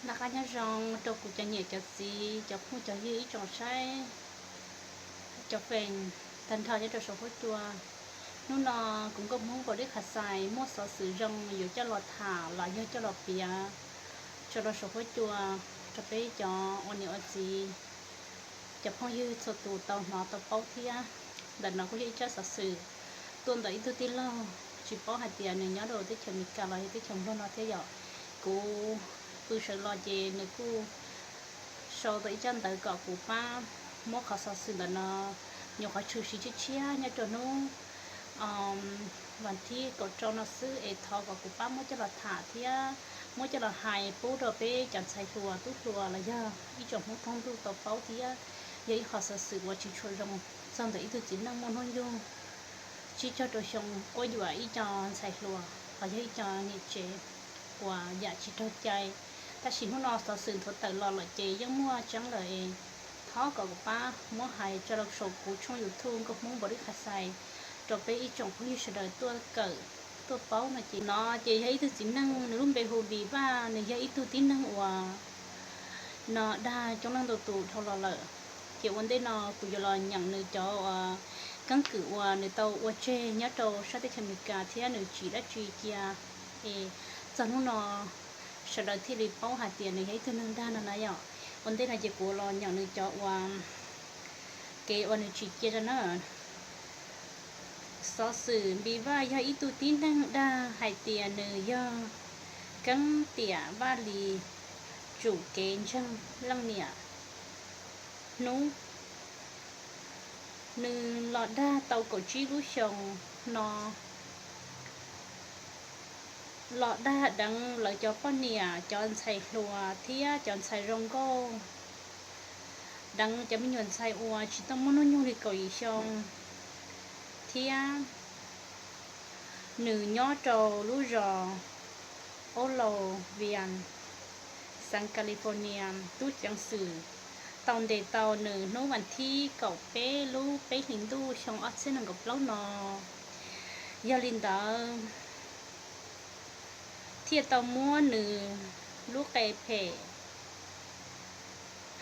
Noj qab nyob zoo rau kuv cov niam cov txiv, cov phooj cov ywg ib tsoom saib cov fem tag nrho nyob rau saum huab cua. Hnub no kuv Nkauj Hmoob Npaum Dib Qhas Xais muaj xov xwm zoo yuav coj los tham los yog coj los piav tso rau saum huab cua rau peb cov ua niam ua txiv, cov phooj ywg txhua tus tau hnov tau paub thiab. Ntawm no kuj yog ib tsab xov xwm tuaj ntawm ib tug tij laug, tsis paub hais tias nws nyob rau teb chaws Amelikas los yog teb chaws Nplog no thiab yom. Kuv pw sawv los ces nws kuj sau tau ib tsab ntawv kom kuv pab muab qhov xov xwm ntawm no nyuam qhuav tshwm sim tshiab tshiab nyob rau hnub vas thib kaum rau no xwb es thov kom kuv pab muab coj los tham thiab muab coj los hais pub rau peb cov ntxhais hluas tub hluas los yog ib tsoom Hmoob thoob ntuj tau paub thiab. Yog ib qhov xov xwm uas tsis tshua zoo txog ntawm ib tug txiv neej muaj hnub nyoog tsib caug rau xyoo quab yuam ib co ntxhais hluas los yog ib co niam tsev uas yam tsis raug cai. Tab sis hnub no xov xwm nthuav tawm los lawm ces yeej muaj tseeb lawm es thov kom kuv pab muab hais tso rau saum kuv tshooj YouTube Nkauj Hmoob Npaum Dib Qhas Xais rau peb ib tsoom phooj ywg sawv daws tuaj kawm tuaj paub no ces no ces yog ib tug txiv neej nws lub npe hu Npis Vaj, nws yog ib tug tib neeg uas no dag coob leej ntau tus dhau los lawm. Ces ua ntej no kuv yuav los nyeem nws cov keeb kwm uas nws tau ua tseg nyob rau sab teb chaws Amelikas thiab nws tsim dab tsi cia es txog hnub no sawv daws thiaj li paub hais tias nws yog ib tug neeg dag no na yom. Ua ntej no ces kuv los nyeem nws cov uas kev uas nws tsim cia rau na. Xov xwm Npis Vaj yog ib tug tib neeg dag hais tias nws yog Keeb Tiam Vaj Lis tsum kev ntseeg leej niam hnub. Nws los dag tau kaum tsib lub xyoo no, los dag deev lawv cov poj niam, cov ntxhais hluas thiab cov ntxhais zoo nkauj, deev cov me nyuam ntxhais uas tsis tau muaj hnub nyoog li kaum yim xyoo, thiab nws nyob rau lub zos Oroville, xeev California. Tub ceev xwm tau ntes tau nws hnub vas thib kaum peb lub peb hlis ntuj xyoo ob txhiab nees nkaum plaub no. Yog li ntawd thiaj tau muab nws lub qe phem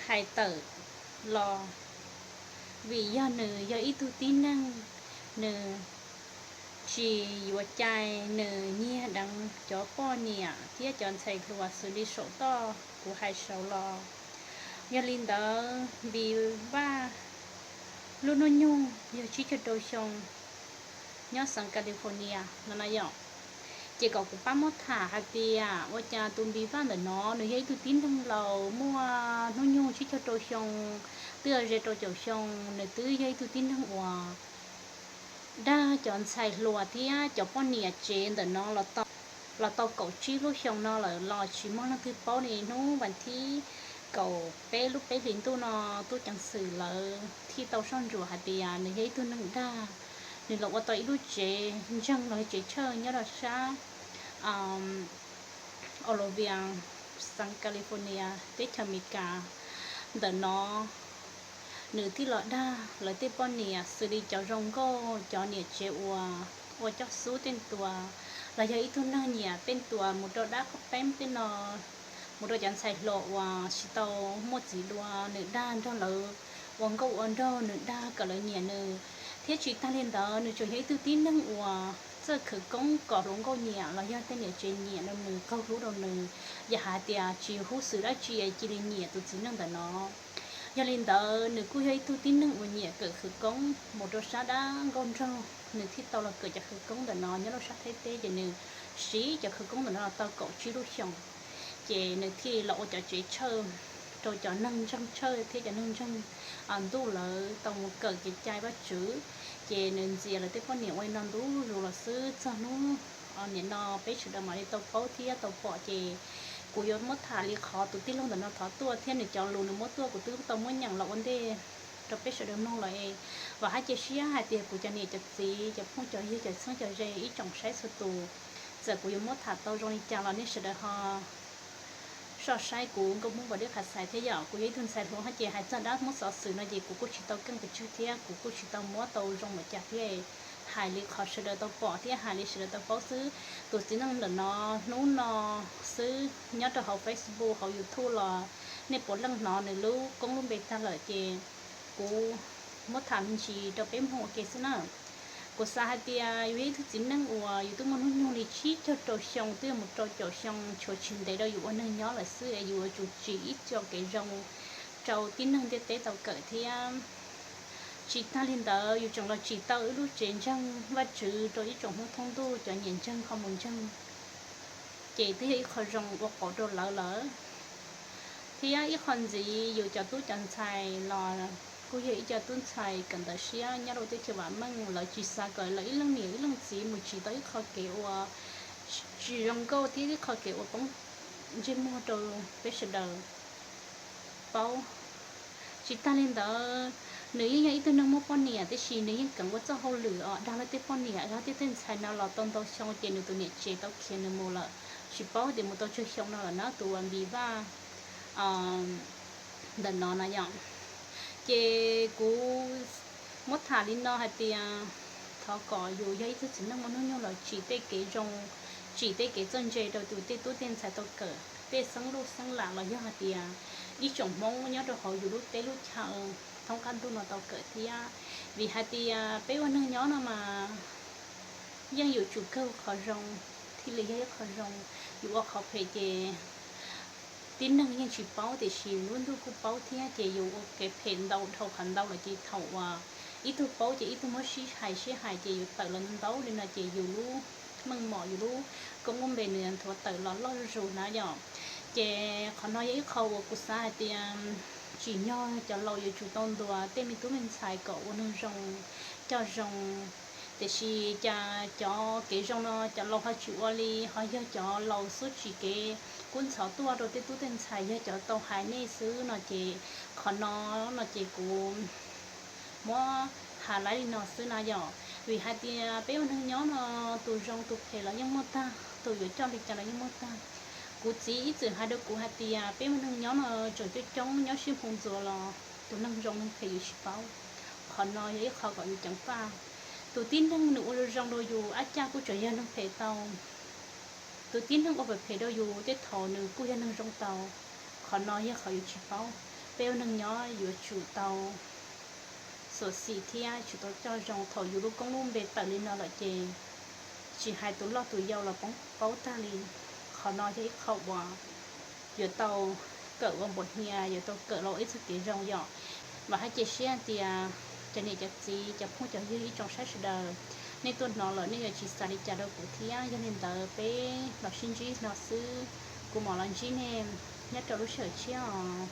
hais tawm los, vim yog nws yog ib tug tib neeg, nws tsis yuav cai, nws nyiag deev cov poj niam thiab cov ntxhais hluas xws li saum toj kuv hais saud los. Yog li ntawd Npis Vaj lub hnub nyoog yog tsib caug rau xyoo, nyob xeev California no na yom. Ces kom kuv pab muab tham hais tias ua cas tus Npis Vaj ntawm no nws yog ib tug tib neeg laus muaj hnub nyoog tsib caug rau xyoo, twb ze rau caum xyoo, nws twb yog ib tug tib neeg uas dag cov ntxhais hluas thiab cov poj niam tsev ntawm no los tau kaum tsib lub xyoo no lawm los tsis muaj leej twg paub li. Hnub vas thib kaum peb lub peb hlis ntuj no tub ceev xwm lawv thiaj tau soj ntsuam hais tias nws yog ib tug neeg dag. Nws los ua tau ib lub tsev ntseeg los tsev church nyob rau sab Oroville, xeev California, teb chaws Amelikas ntawm no. Nws thiaj los dag lawv tej poj niam xws li cov zoo nkauj, cov niam tsev uas ua coj xub tej ntua, los yog ib tug neeg nyiam tej ntua mus rau dab qoj peeb tej no, mus rau cov ntxhais hluas uas tsis tau muaj txiv dua, nws dag nrog lawv ua nkauj ua nraug, nws dag kom lawv nyiam nws. Thiab tsis tag li ntawd nws tseem yog ib tug tib neeg uas txawj khawv koob kom hluas nkauj nyiam los yog tej niam tsev nyiam rau nws, qaug hlub rau nws, yam hais tias tsis huv xwm dab tsi cia li nyiam tus txiv neej ntawm no. Yog li ntawd nws kuj yog ib tug tib neeg uas nyiam kawm khawv koob mus rau sab dab nkauj nraug, nws thiaj tau los kawm cov khawv koob ntawm no nyob rau sab Thaib teb ces nws siv cov khawv koob ntawm no los tau kaum tsib lub xyoos. Ces nws thiaj los ua cov tsev church rau cov neeg ntseeg church thiab cov neeg ntseeg ntuj lawv tau mus kawm kev cai Vajtswv. Ces nws ntxias lawv tej poj niam ua li no ntu zus los xwb txog hnub nim no peb sawv daws mam li tau paub thiab tau pom. Ces kuv yuav muab tham li qhov tus tij laug ntawm no thov tuaj thiab nws cov lus nws muab tuaj kuv twb tau muab nyeem los ua ntej rau peb sawv daws mloog lawm es vam hab cia siab hais tias kuv cov niam cov txiv, cov phooj cov ywg, cov txheeb cov ze ib tsoom saib txhua tus, txawm kuv yuav muab tham tau zoo li cas los nej sawv daws ho soj saib kuv Nkauj Hmoob Npaum Dib Qhas Xais thiab yom. Kuv yog ib tug ntxhais hluas hab ces hais txog dab muab xov xwm no ces kuv kuj tsis tau keej pes tsawg thiab kuv kuj tsis tau muab tau zoo npaum cas thiab. hais li qhov sawv daws tau pom thiab hais li sawv daws tau paub xwb. Tus txiv neej ntawm no hnub no xwb nyob rau hauv Facebook hauv YouTube los nej puav leej hnov nws lub koob lub npe tag lawm ces kuv muab tham me ntsis rau peb mloog ua ke xwb na. Kuv xav hais tias yus yog ib tug txiv neej uas yus twb muaj hnub nyoog li tsib caug rau xyoo twb yuav mus rau caum xyoo tshuav tsis ntev rau yus ua neeg nyob lawm xwb es yus yuav tsum tsim ib co kev zoo rau tib neeg ntiaj teb tau kawm thiab. Tsis tag li ntawd yus tseem los tsim tau ib lub tsev ntseeg Vajtswv rau ib tsoom Hmoob thoob ntuj cov nyiam ntseeg ho mus ntseeg, ces twb yog ib qho zoo ua qauv rau lawv lawm. Thiab ib qho ntxiv yus cov tub cov ntxhais los kuj yog ib co tub ntxhais kawm ntawv siab nyob rau teb chaws vam meej, lawv tsis xav kom lawv ib leej niam ib leej txiv mus tsim tau ib qho kev ua tsis zoo nkauj thiab ib qho kev ua poob ntsej muag rau peb sawv daws paub. Tsis tag li ntawd, nws yeej yog ib tug neeg muaj poj niam tiam sis nws yeej keev ua txoj hauj lwm os dag luag tej poj niam dag luag tej ntxhais no los tau ntau xyoo ces nws tus niam tsev tau khiav nws mus lawm, tsis paub tias mus tau tsawg xyoo no lawm na tus uas Npis Vaj ntawm no na yom. Ces kuv muab tham li no hais tias thov kom yus yog ib tug txiv neej muaj hnub nyoog los tsim tej kev zoo, tsim tej kev txawj ntse rau tus tej tub tej ntxhais tau kawm, tej xeeb luj xeeb lam los yog hais tias ib tsoom Hmoob nyob rau hauv yus lub teb lub chaw thoob qab ntuj no tau kawm thiab. Vim hais tias peb ua neeg nyob no mas yeej yuav tsum kawg qhov zoo thiaj li yog ib qho zoo. Yus ua qhov phem ces tib neeg yeej tsis paub tiam sis lub ntuj kuj paub thiab ces yus ua kev phem ntau dhau qhov ntau lawm ces thaum uas ib tug paub ces ib tug muab sib hais sib hais ces yus tawm los ntau li no ces yus lub meej mom yus lub koob lub npe nws nthuav tawm los loj zuj zus na yom. Ces qhov no yog ib qho uas kuv xav hais tias tsim nyog cov laus yuav tsum tau ntuas tej me tub me ntxhais kom ua neeg zoo, coj zoo. Tiam sis cas cov kev zoo no cov laus ho tsis ua li, ho yog cov laus xub tsim kev kub ntxhov tuaj rau tej tub tej ntxhais, yog cov tau hais nej xwb no ces qhov no no ces kuv muab has laib li no xwb na yom. Vim hais tias peb ua neeg nyob no tus zoo tus phem los yeej muaj tag, tus yuav coj li cas los yeej muaj tag. Kuv txiv ib txwm hais rau kuv hais tias peb ua neeg nyob no tseem coob coob nyob sib nphoo ntxuas los tus neeg zoo neeg phem yus tsis paub. Qhov no yog ib qho kom yus ceev faj. Tus tib neeg nws ua zoo zoo rau yus ab caj kuj tseem yog neeg phem tau. Tus tib neeg ua phem phem rau yus tej thaum nws kuj yog neeg zoo tau. Qhov no yog qhov yus tsis paub. Peb ua neeg nyob yuav tsum tau xyuam xim thiab tsum tau coj zoo. Thaum yus lub koob lub npe tawm li no lawm ces tsis hais tus loj tus yau los paub tag li. Qhov no yog ib qho uas yuav tau kawm ua npaum hnia, yuav tau kawm los ib txoj kev zoo yom. Vam hab cia siab tias cov niam cov txiv cov phooj cov ywg ib tsoom saib sawv daws, nej tuaj hnov lawm nej yuav tsis xav li cas rau kuv thiab. Yog li ntawd peb los sib ntsib no xwb, kuv mam los ntsib nej nyob rau lub sij hawm tshiab os.